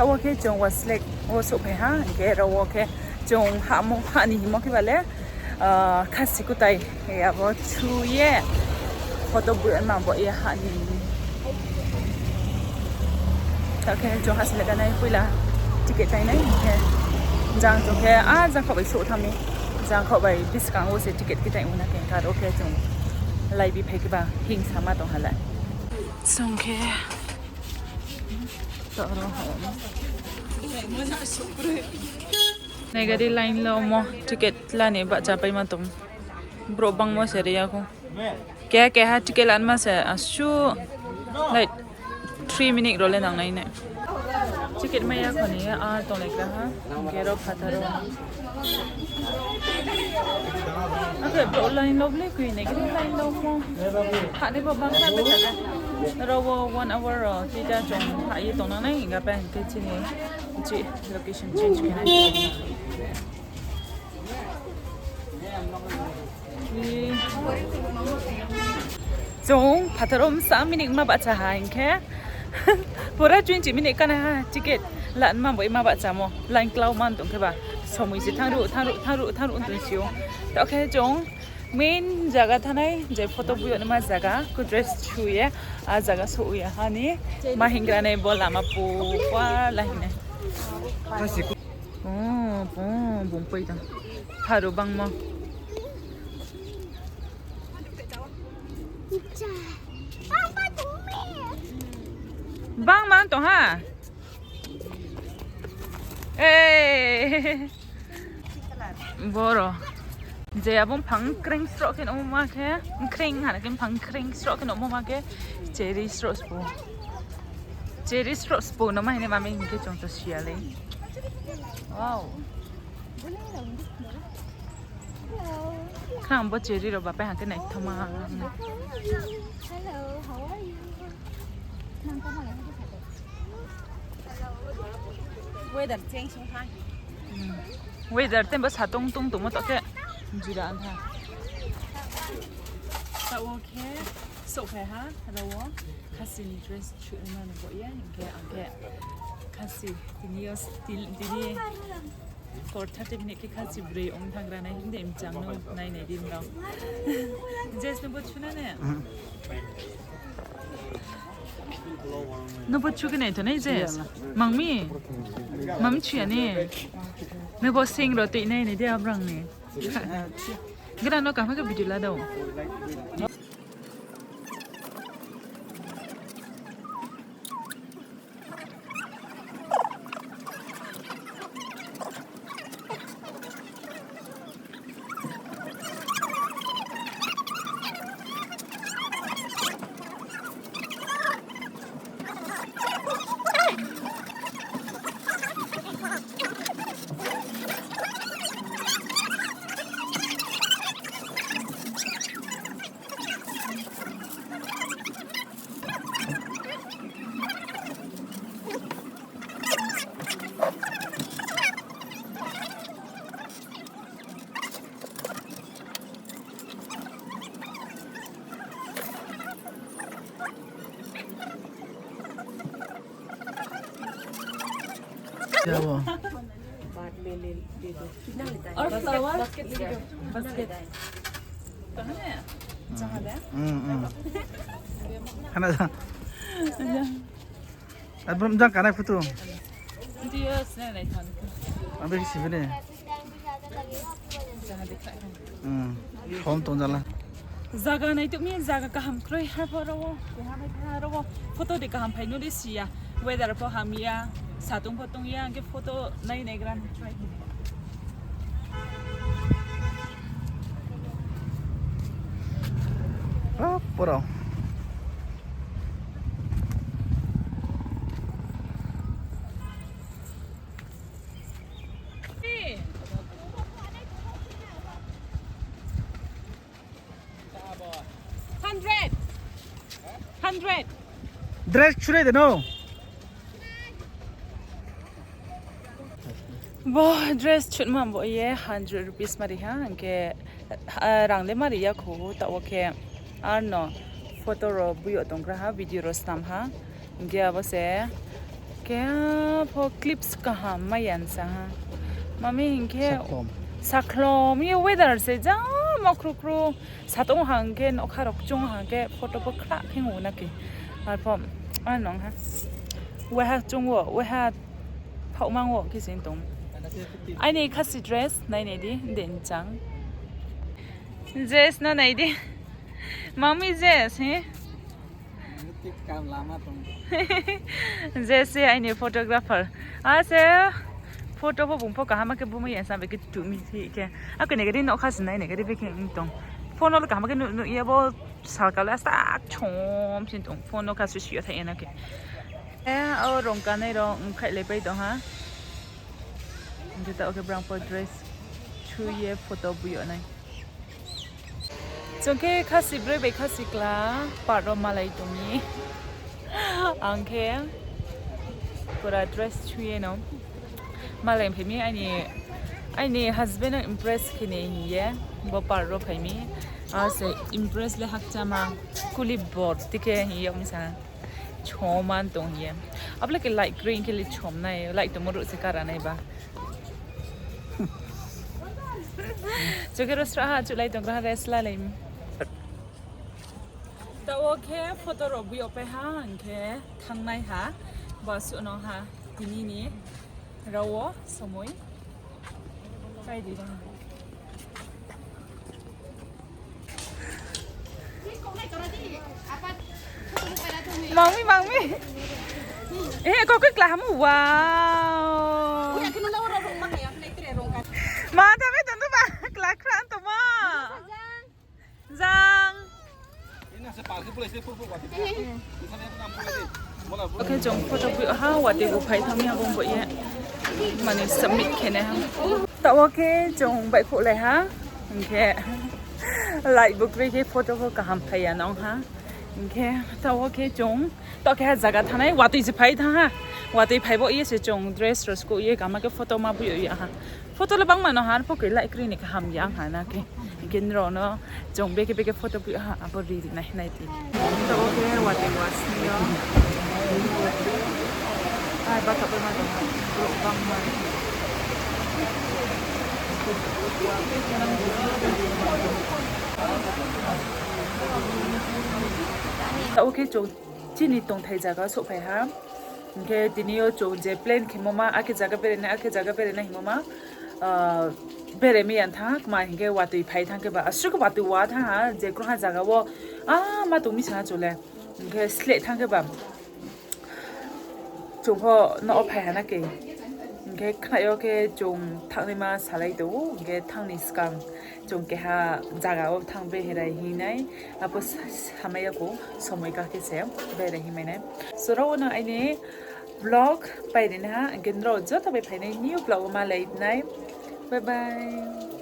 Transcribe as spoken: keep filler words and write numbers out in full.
Taoh wo khe chung Westlake wo souhphai ha, hing khe aro wo khe chung hahmo, hah ni hingmo khe ba le, ah, khasi kutai, eh, abo chu ye photo bu ma bo ye hah ni. Taoh khe chung hahsoing le kanai poila ticket kainai hing khe. Jang chung khe, ah, jang khaoh bai souh thanng mi. Jang khaoh bai buskang wo se ticket khe tai ong na khe, aro khe chung laibi phai khe ba hing sama tong ha le. Chung khe, taoh ro ha. Nai gari line lo mo ticket la ni bahcha paima tong. Brouh bangmo se ri ya khou. Keha keha ticket lanma se asuh, like, three minute rao le nangnai nai. Ticket mai ya kho ni, a tonglai gra ha, hing khe ro phathar wo. Akhe brouh line lo ble koi nai, khe line lo mo. Hah ni bo bangkha bai tha khe. Ro wo one hour ro, tita chung hah ye tongnang nai, hingkha pai hing khe chini, chi location change khe nai. Chung phathar wo msa minute ma bahcha ha hing khe, pura twenty minute kana ha ticket lanma bo ma bahchamo, line klau man tong khe ba, somoi se thanng ruh, thanng ruh, thanng ruh, thanng ruh tong si ou. Taoh khe chung main zaga thanai, je photo bu yagnaima zaga, khe dress chu ye, a zaga souh ya ha ni, ma hinggra nai bo lama pu, pua la hing nai. O, o, bung poi tong. Pharo bangmo. Bangma tong ha. Ei. Boro. Je abo mphang kreng sroh khe nuhmo ma khe, kreng hana khe mphang kreng sroh khe nuhmo ma khe, cherry sroh spo. Cherry sroh spo no ma hing nai ma mi hing khe chung to si ya le. Wow. Khna bo cherry rao bapai hang khe naithoma. Weather change ong ha. Weather tei bo satong tong tongmo taoh khe jira ong tha. Taoh wo khe souhphai ha, aro wo khasi ni dress chu ma no bo ye, hing khe ang khe khasi tini yo, tini, tini kor thirty minute khe khasi broi ong thanng gra nai, hing de mchang no nai nai di nrao. Jess, nung bo chu na ne? Nung bo chu khe nai tho nai, Jess? Mangmi? Mami chu ya ni? Nung bo sing ro tui nai nai di abrang ni. Gra no kaham khe video la dou. Jabo. और flower? Basket. कहाँ है? जहाँ है? Hmm, hmm. Khana jang. Ar brum jang kanai photo. Video se nai thang. Ang bisi bini. Jang de kha. Hmm. Hom tong jala. Zaga nai tumi, zaga kaham kroi ha pho ro wo, keha bai keha ro wo. Photo de kaham phai no de si ya. Weather pho hamya, satung pho tong ya, hing khe photo nai nai gra ni try khe. Pura. Hundred. Hundred. Dress chunai de no? Bo dress chunma bo ye hundred rupees ma ri ha, hing khe, ah, rang le ma ri ya kho, taoh wo khe, ar no photo ro buyo tonggra ha, video ro snam ha, hing khe abo se, Khe pho clips kaham mai ya sa ha. Mami hing khe sakhlom ye weather se jamo kru kru. Satong hang khe nokha rok chung hang khe photo pho khra khe ong na khe. Arpho, a nong ha. Weha chung wo, weha phaohmang wo khe sing tong. Aini khasi dress nainai di, denchang. Jess no nai di. Mami Jess, he? Jess se aini photographer. A se photo pho bung pho kaham khe bumai ya sa bai khe tumi thi khe. Ako ni gari nokha se nainai gari bai khe ong tong. Phone no kaham khe nuh, nuh ye bo salka le sak chom sin tong. Phone no kasu si yo thaih ya na khe. E, o rong kanai rong khailai pai tong ha. Hing khe taoh khe brang pho dress chu ye photo bui yo nai. Chung khe khasi broi bai khasi kla park ro malai tong mi. Ang khe pura dress chu ye no malai phai mi, aini, aini husband no impress khe ni hing ye bo park ro phai mi. A se impress le hakchama kuli bor ti khe hing ye ong sa. Chom man tong hing ye. Abo le khe light green khe le chom nai, light tongmo ruh se kara nai ba. Chung khe ro srah ha, chuhlai tong gra ha, rest lalai mi. Taoh wo khe photo rao bui yo pai ha, hing khe thanngnai ha, ba suh no ha, tini ni rao wo somoi. Kai di ha. Mangmi, mangmi. Eh, kau kekla hamu, wow. Ma, tapi tentu ba, kelakran tu ma. Jang. Oke, chung photo bui ha, watoi bu phai thang ya bung bo ye. Mani submit khe nai ha. Taoh wo khe chung baihkhouhlai ha. Hing khe light bu kroi khe photo pho kaham phai ya nong ha. Hing khe taoh wo khe chung, taoh khe ha zaga thanng nai, watoi se phai thang ha. Watoi phai bo ye se chung dress rao skouh ye kaham khe photo ma bui ya ha. Photo le bangma no ha, arpho khe light kroi ni kaham ya ha na khe. Hing khe nrao no chung beke beke photo bui ha, abo ri ri nai nai di. Taoh wo khe watoi wa sni yo. Ai, ba thapai ma tong ha, brouh bangma. Taoh wo khe chung chini tongthai zaga souhphai ha. Hing khe tini yo chung je plan khemo ma, akhe zaga berai nai, akhe zaga berai nai hingmo ma, ah, berai mi ya thanng ha, kma hing khe watoi phai thang khe ba, asuh khe watoi wa thang ha, je kroha zaga wo, ah, ma tong mi sa ha chung le. Hing khe sleh thang khe ba, chung pho no phai ha na khe. Hing khe khna yo khe chung thanngnaima salai tong ou, hing khe thanng ni skang chung keha zaga wo thanng berai hing nai, abo sa-, samai ya kho, somoi ka khe se berai hing mai nai. So, rao no aini vlog pai ri nai ha, hing khe nrao joto bai phai nai new vlog wo malai nai. Bye bye.